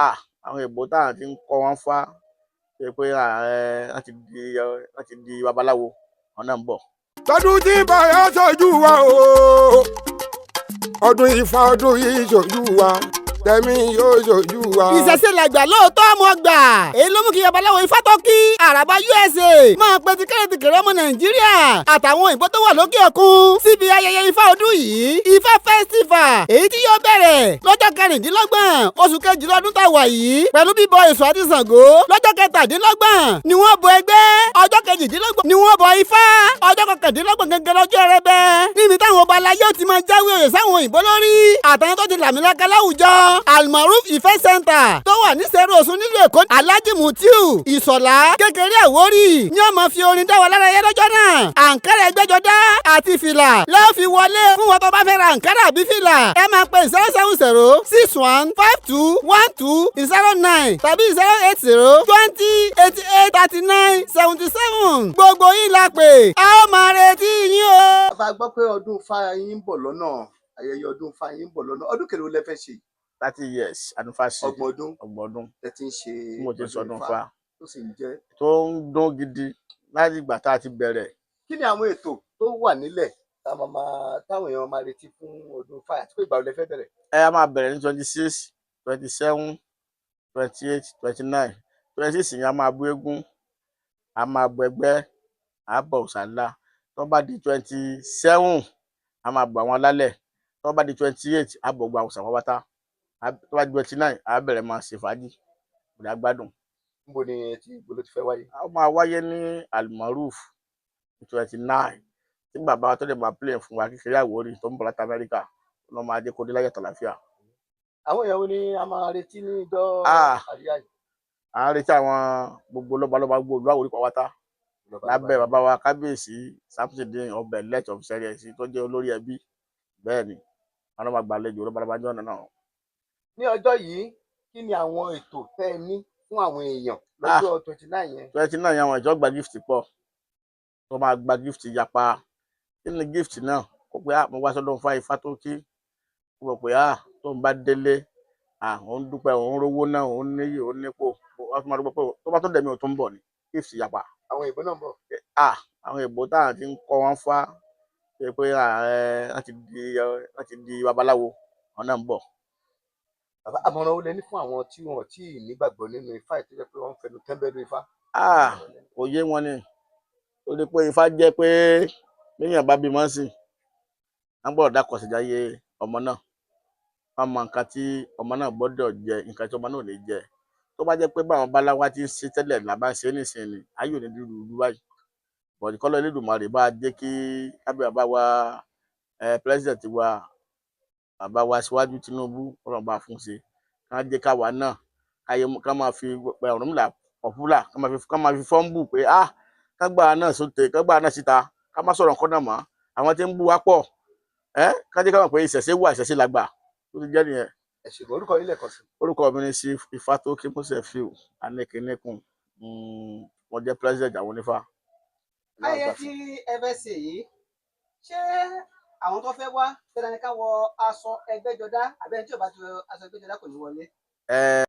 Ah, àwọn èèbó táwọn ti ń kọ́ wọn fá ṣe pé wọ́n ti di babaláwo, àwọn náà ń bọ̀. Tọdún tí ń bọ̀ yóò ṣojú wa o. Ọdún Ifá, ọdún yìí ṣojú wa, tẹ̀mí yóò ṣojú wa. Ìṣẹ̀ṣe làgbà lóòótọ́ mọ̀ gbà. Èyí ló mú kí babaláwo Ifátọ́kí Àràbà USA máa pe tìkẹ́rẹ́tìkẹ́rẹ́ ọmọ Nàìjíríà àtàwọn òyìnbó tó wà lókè òkun síbi ayẹyẹ Ifá ọdún yìí, Ifá Festival, èyí tí yóò bẹ̀rẹ̀ lọ́jọ́ 26 oṣù kejìlá ọdún tá a wà yìí pẹ̀lú bíbọ Èṣù àti Ṣàngó. Lọ́jọ́ 27 ni wọ́n bọ ẹgbẹ́, ọjọ́ 28 ni wọ́n bọ Ifá, ọjọ́ 29 gẹ́gẹ́ lọ́jọ́ ẹrẹ́bẹ́, níbi táwọn ọba aláyé ó ti máa jáwé oyè sáwọn òyìnbó lórí àtàwọn tó ti làmìlaka láwùjọ. Almaroof Ife Center tó wà ní Sẹ́rù Ọ̀ṣun nílùú Èkó, Alhaji Mutiu Ìsọ̀lá Kékeré Àwórì ní ó máa fi orin dá wa lára yẹ lọ́jọ́ náà. Àǹkárá ẹgbẹ́jọdá àti fìlà lẹ́ẹ̀ fi wọlé. Fún wọn tó bá fẹ́ ra àǹkárá àbí fìlà, ẹ máa pe 07061521209 tàbí 08020883977. Gbogbo yín la pè, a ó máa retí yín o. Bàbá, gbọ́ pé ọdún Ifá yín ń bọ̀ lọ́nà, ayẹyẹ ọdún Ifá yín ń bọ̀ lọ́nà. Ọdún kẹlẹ́ lẹ fẹ́ ṣe? 30 years anufasi. 30 ọdún. 30 ọdún. Ẹ ti ń ṣe tí mo ti ń sọdún Ifá Ifá tó sì ń jẹ́ tó ń dún gidi láti ìgbà tá a ti bẹ̀rẹ̀. Kí ni àwọn ètò tó wà nílẹ̀ tá a máa máa táwọn èèyàn máa retí fún ọdún Ifá, àti pé ìgbà wo lẹ fẹ́ bẹ̀rẹ̀? Ẹ á máa bẹ̀rẹ̀ ní 26, 27, 28, 29. 26 yẹn, a máa bú eégún, a máa bọ ẹgbẹ́, a bọ òòṣà ńlá. Tó bá di 27, a máa bọ àwọn alálẹ̀. Tó bá di 28, a bọ gbogbo àwọn òòṣà pátá. Tó bá di 29, a bẹ̀rẹ̀ máa ṣe fàájì ìdá gbádùn. Níbo ni ẹ ti ibo ló ti fẹ́ wáyé? Ó máa wáyé ní Almaroof 29, tí bàbá wa tó lè máa play fún wa, Kékeré Àwórì, tó ń bọ̀ láti Amẹ́ríkà ló máa dé kó dé láyọ̀ tàlàfíà. Àwọn èèyàn wo ni a máa retí ní ìjọ Ah. àríyá yìí? À ń retí àwọn gbogbo lọ́balọ́ba, gbogbo ìlú Àwórì pátá lábẹ́ bàbá wa Kábíyèsí Samsudeen Ọbẹ̀ Let of Sẹ́ríẹ̀sì tó jẹ́ olórí ẹbí. Bẹ́ẹ̀ ni àwọn ọmọ àgbàlejò lọ́balọ́ba jọ́nà náà. Ní ọjọ́ yìí, kí ni àwọn ètò tẹ́ ẹ ní fún àwọn èèyàn lọ́jọ́ 29 yẹn? 29 yẹn, àwọn ìjọ gba gift pọ̀, tó máa gba gift yapa. Kí ni gift náà? Kó pé, ah, mo wá sọ́dọ̀ fún Ifá tó kí kó mọ̀ pé, ah, tó ń bá délé, ah, òun dúpẹ́, òun rówó náà, òun níyì, òun nípò. Wọ́n tún máa dúpẹ́ pé tó bá tó dẹ̀mí òun tó ń bọ̀ ni gift yapa. Àwọn òyìnbó náà ń bọ̀? Ah, àwọn èèbó táwọn ti ń kọ́ wọn fá ṣe pé wọ́n ti di babaláwo, àwọn náà ń bọ̀. Bàbá, àmọ̀ràn wo lẹ ní fún àwọn tí wọn ò tí ì nígbàgbọ́ nínú Ifá yìí, tó jẹ́ pé wọ́n ń fẹnu tẹ́ńbẹ́lú Ifá? Ah, kò yé wọn ni. Ó ní pé Ifá jẹ́ pé léèyàn bá bímọ sí, wọ́n gbọ́dọ̀ dákọ̀síjáyé ọmọ náà, wọ́n mọ nǹkan tí ọmọ náà gbọ́dọ̀ jẹ, nǹkan tí ọmọ náà ò ní jẹ. Tó bá jẹ́ pé báwọn baláwa ti ń ṣe tẹ́lẹ̀ là bá ń ṣe nísìnyí ni, ayé ò ní dúró dúró báyìí. Bọ̀dì kọ́lọ́ Elédùmarè bá jẹ́ kí lábẹ́ bàbá wa, president wa, bàbá wa Aṣíwájú Tinubu, kọ́lọ́run bá fún ṣe, ká jẹ́ káwa náà káyé ká máa fi Ọ̀rúnmìlà popular, ká máa fi fọ́nbù pé, ah, ká gbà náà sóte, ká gbà náà síta, ká má sọ̀rọ̀ nǹkan náà mọ́. Àwọn tí ń bú wa pọ̀ ẹ́, ká jẹ́ ká mọ̀ pé ìṣẹ̀ṣe wà, ìṣẹ̀ṣe làgbà. Tó ti jẹ́ nìyẹn. Ẹ ṣègùn, orúkọ yín lẹ́ẹ̀kan sí. Orúkọ mi ni Chief Ifátókí Mọ́sẹ̀fíù Anékiníkùn. Mo jẹ́ president àwọn onífá. Ayẹyẹ tí ẹ fẹ́ ṣe yìí, ṣé àwọn tó fẹ́ wá dandan ni ká wọ aṣọ ẹgbẹ́jọdá, àbí ẹni tí ò bá ti wọ aṣọ ẹgbẹ́jọdá kò ní wọlé? Ẹ